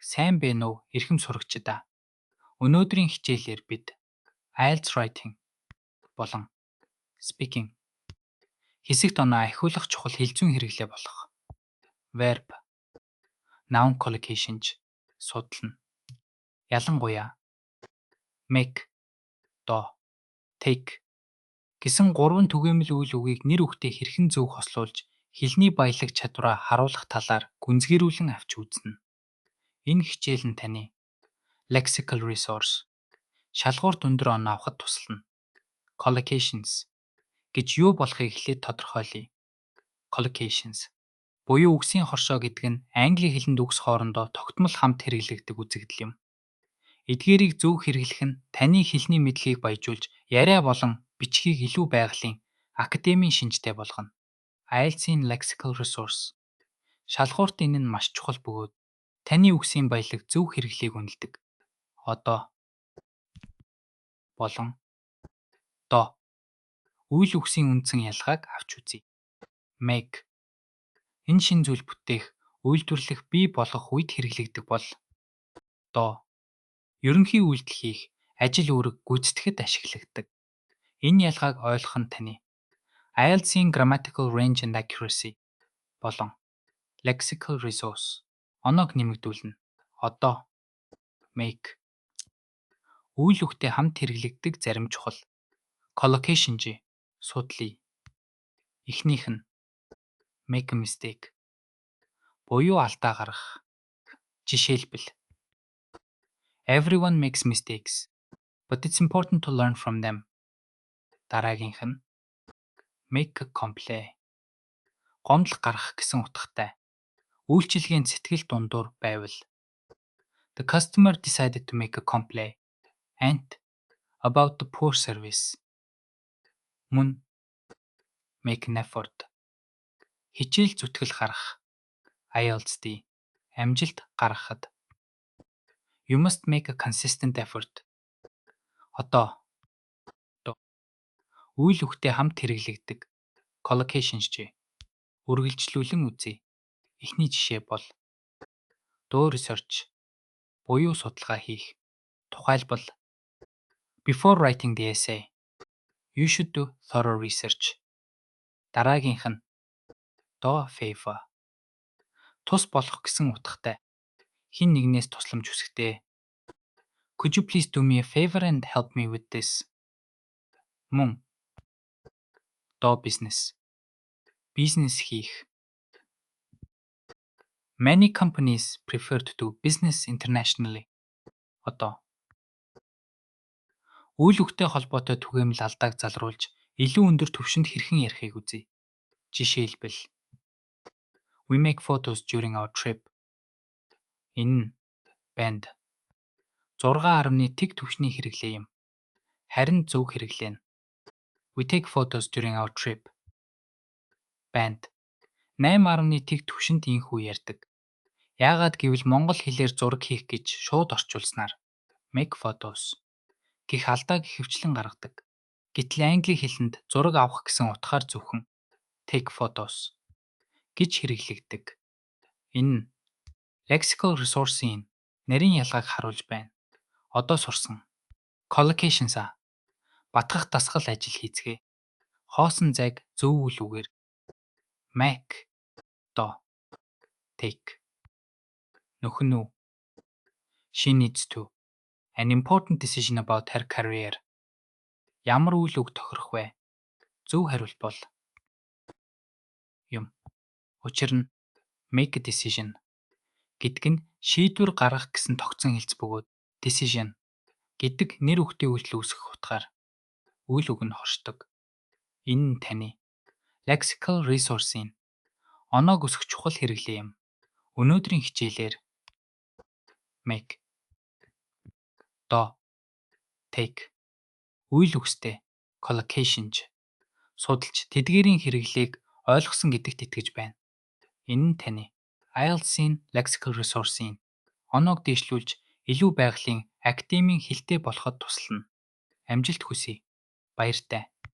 Сайн байна уу, эрхэм сурагчид аа. Өнөөдрийн хичээлээр бид IELTS Writing болон Speaking хэсэгт оноо ахиулах чухал хэл зүйн хэрэглээ болох verb, noun collocations судална. Ялангуяа make, do, take гэсэн гурван түгээмэл үйл үгийг нэр үгтэй хэрхэн зөв хослуулж хэлний баялаг чадвараа харуулах талаар гүнзгийрүүлэн авч үзнэ. Энэ хичээл нь таны lexical resource шалгуурт өндөр оноо авахад туслана. Collocations гэж юу болохыг эхлээд тодорхойлъё. Collocations буюу үгсийн хоршоо гэдэг нь англи хэлэнд үгс хоорондоо тогтмол хамт хэрэглэгддэг үзэгдэл юм. Эдгээрийг зөв хэрэглэх нь таны хэлний мэдлэгийг баяжуулж, яриа болон бичгийг илүү байгалийн, академийн шинжтэй болгоно. IELTS-ийн lexical resource шалгуурт энэ нь маш чухал бөгөөд таны үгсийн баялаг зөв хэрэглээг үнэлдэг. Одоо болон do үйл үгсийн үндсэн ялгааг авч үзье. Make энэ шинэ зүйл бүтээх, үйлдвэрлэх, бий болгох үед хэрэглэгддэг бол do ерөнхий үйлдэл хийх, ажил үүрэг гүйцэтгэхэд ашиглагддаг. Энэ ялгааг ойлгох нь таны IELTS-ийн grammatical range and accuracy болон lexical resource оноог нэмэгдүүлнэ. Одоо make үйл үгтэй хамт хэрэглэгддэг зарим чухал collocations судлая. Эхнийх нь make a mistake буюу алдаа гаргах. Жишээлбэл, "Everyone makes mistakes, but it's important to learn from them." Дараагийнх нь make a complaint. Гомдол гаргах гэсэн утгатай. Үйлчилгээнд сэтгэл дундуур байвал, "The customer decided to make a complaint about the poor service." Мөн make an effort. Хичээл зүтгэл гаргах. IELTS-д амжилт гаргахад, "You must make a consistent effort." Одоо үйл үгтэй хамт хэрэглэгддэг collocations үргэлжлүүлэн үзье. Эхний жишээ бол do research буюу судалгаа хийх. Тухайлбал, "Before writing the essay, you should do thorough research." Дараагийнх нь do a favor. Тус болох гэсэн утгатай. Хэн нэгнээс тусламж хүсэхдээ, "Could you please do me a favor and help me with this?" Мөн do business. Бизнес хийх. "Many companies prefer to do business internationally." Одоо үйл үгтэй холбоотой түгээмэл алдааг залруулж илүү өндөр түвшинд хэрхэн ярихыг үзье. Жишээлбэл, "We make photos during our trip." Энэ нь band 6.1 тэг түвшний хэрэглээ юм. Харин зөв хэрэглээ нь "We take photos during our trip." Band 8.1 тэг түвшинд ийнхүү ярьдаг. Яагаад гэвэл монгол хэлээр зураг хийх гэж шууд орчуулснаар make photos гэх алдааг ихэвчлэн гаргадаг. Гэтэл англи хэлэнд зураг авах гэсэн утгаар зөвхөн take photos гэж хэрэглэгддэг. Энэ нь lexical resource-ийн нарийн ялгааг харуулж байна. Одоо сурсан collocations-а батгах дасгал ажил хийцгээе. Хоосон зайг зөв үйл үгээр make, do, take нөхнө үү? "She needs to an important decision about her career." Ямар үйл үг тохирох вэ? Зөв хариулт бол юм. Учир нь make a decision гэдэг нь шийдвэр гаргах гэсэн тогтсон хэлц бөгөөд decision гэдэг нэр үгтэй үйлдэл үүсгэх утгаар үйл үг нь хоршдог. Энэ нь таны lexical resource-ийн оноог өсгөх чухал хэрэглээ юм. Өнөөдрийн хичээлээр make, do, take үйл үгстэй collocations судалж тэдгээрийн хэрэглээг ойлгосон гэдэгт итгэж байна. Энэ нь таны IELTS-ийн lexical resource-ийн оноог дээшлүүлж илүү байгалийн академийн хэлтэй болоход туслана. Амжилт хүсье. Баяртай.